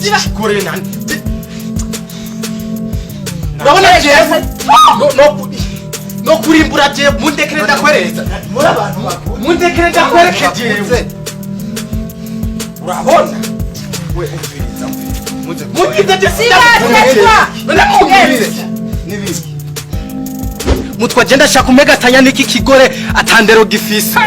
Urabona kigore nani? Urabona jewe no kurimbura jewe, mundekere ndakwereza. Muri abantu bakuru. Mundekere ndakwereke jewe, urabona? We, umviriza, muze. Mugize je. Sibatetwa. Ndamubwire. Nibiki? Mutwa, je ndashaka umegatanya n'iki kigore atandero gifise.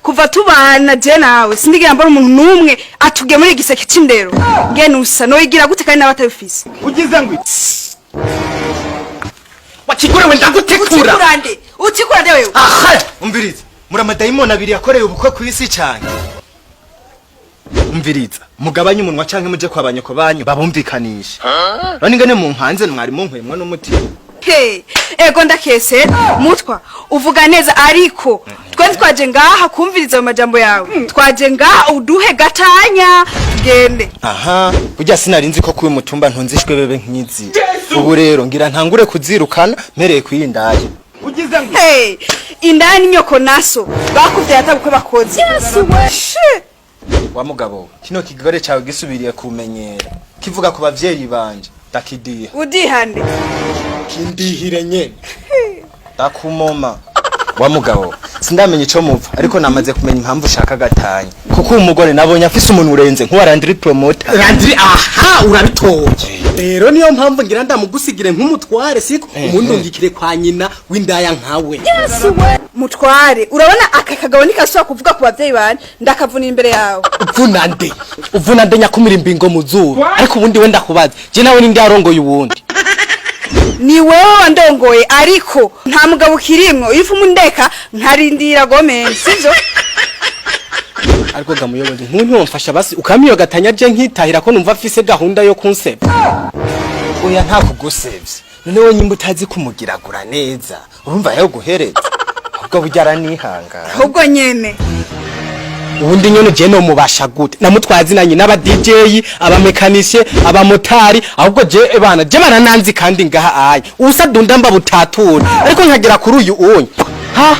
Kuva tubana je nawe, sindigera mbona umuntu n'umwe atugemura igiseke c'indero ngene usa. Noyigira gute kandi nawe atabifise? Ugize ngo Wa kigore we, ndagutekura. Utikura nde? Utikura nde wewe? Aha. Umviriza, muri amadayimoni abiri yakoreye ubukwe ku isi cyane. Umviriza, mugabanye umunwa canke muje kwa banyoko banyu babumvikanisha. None ingene mu nkanze mwari munkwemwa n'umutima. He, ego, ndakese mutwa, uvuga neza, ariko twe twaje ngaha kumviriza ayo majambo yawe? Twaje ngaha uduhe gatanya tugende. Aha, burya sinari nzi ko kuba umutumba ntunzishwe bebe nk'izi. Ubu rero ngira ntangure kuzirukana mpereye kuyindaya. Hey, indani nyoko naso bakuvyaye atabukwe bakoze. She. Wa mugabo we, kino kigore cawe gisubiriye kumenyera kivuga ku bavyeyi banje, ndakidiha. Udihande. Kindihire nyene, ndakumoma. Wa mugabo we, sindamenya ico muva, ariko namaze kumenya impamvu ushaka gatanya, kuko uwo mugore nabonye afise umuntu urenze nk'uwa Landry Promoter. Landry, aha urabitoye rero, niyo mpamvu ngira ndamugusigire nk'umutware, siko umundungikire kwa nyina w'indaya nkawe. Mutware, urabona aka kagabo nikasubira kuvuga ku bavyeyi banje, ndakavuna imbere yawe. Uvuna nde? Uvuna nde, nyakumira imbingo mu zuba? Ariko ubundi we, ndakubaza, je nawe ninde yarongoye uwundi? Ni wewe wandongoye, ariko nta mugabo ukirimwo. Iyo ufumu ndeka nkarindira gomeni, sivyo? Ariko ga muyobozi, nk'ubu ntiwomfasha basi ukamiyo gatanya, je nkitahira, ko numva afise gahunda yo kunseba? Oya, nta kugusevye. None we nyimba utazi kumugiragura neza, urumva yo guhereza? Ahubwo burya aranihangana. Ahubwo nyene. Ubundi nyene je nomubasha gute? Namutwaye zinanye n'aba DJ, abamekanisye, abamotari. Ahubwo je bana je barananzi kandi ngaha aya ubusa dunda mba butatura, ariko nkagera kuri uyu unye ha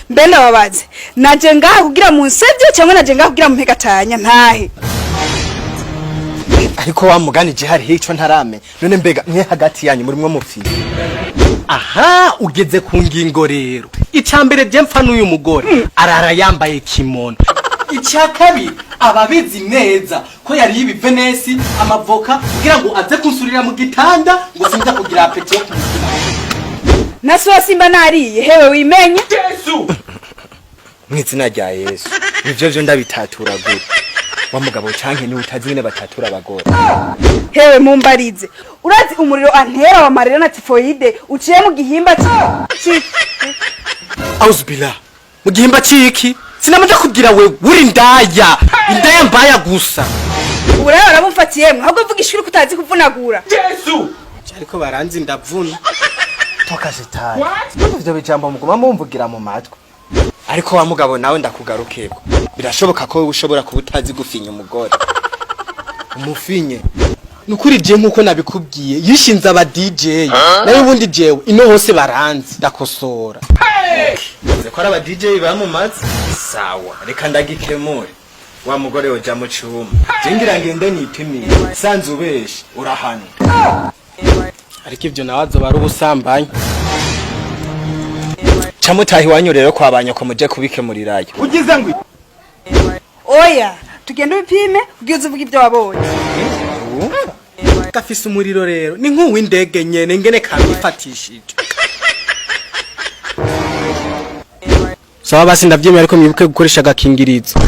Mbe ndababaze, naje ngaha kugira munsevye cyangwa naje ngaha kugira mumpe gatanya ntahe? Ariko wa mugani, je hariho ico ntaramenya. None mbega mwe hagati yanyu murimwo mupfiye? Aha ugeze ku ngingo rero. Icya mbere je mpfa n'uyu mugore, arara yambaye kimono. Icya kabiri, ababizi neza ko yariye ibivenesi, amavoka, kugira ngo aze kunsurira mu gitanda ngo sinza kugira appétit yo kumugira. Nasuba simba nariye, hewe wimenye. Mw'izina rya Yesu, ivyo vyo ndabitatura gute? Wa mugabo, canke niwe utazi ingene batatura abagore? Hewe, mumbarize, urazi umuriro antera wa marira na tifoide uciye mu gihimba ci Auzubila, mu gihimba ciki? Sinamaze kugira we, uri indaya, indaya mbaya gusa. Ubu rero baramumfatiyemwe. Ahubwo vuga ishuri ko utazi kuvunagura. Ariko baranzi ndavuna. Toka shetani! Ndumva ivyo bijambo muguma mumvugira mu matwi. Ariko wa mugabo nawe, ndakugarukeko, birashoboka ko wowe ushobora kuba utazi gufinya umugore, umufinye. Nukuri je nkuko nabikubwiye, yishinze aba DJ, nayo ubundi jewe ino hose baranzi ndakosora. Nze ko ari aba DJ bamumaze. Sawa, reka ndagikemure. Wa mugore we, ja mu cumba, je ngira ngende nipimire, sanze ubeshe urahanwa. Ariko ivyo nawe azoba ari ubusambanyi. Ca mutaha iwanyu rero kwa banyoko, muje kubikemurirayo. Oya, tugende ubipime kugira uze uvuge ibyo wabonye. Gafise umuriro rero ni nk'uw'indege nyene ngene kamwifatishije. Sawa basi, ndavyemeye, ariko mwibuke gukoresha agakingirizo.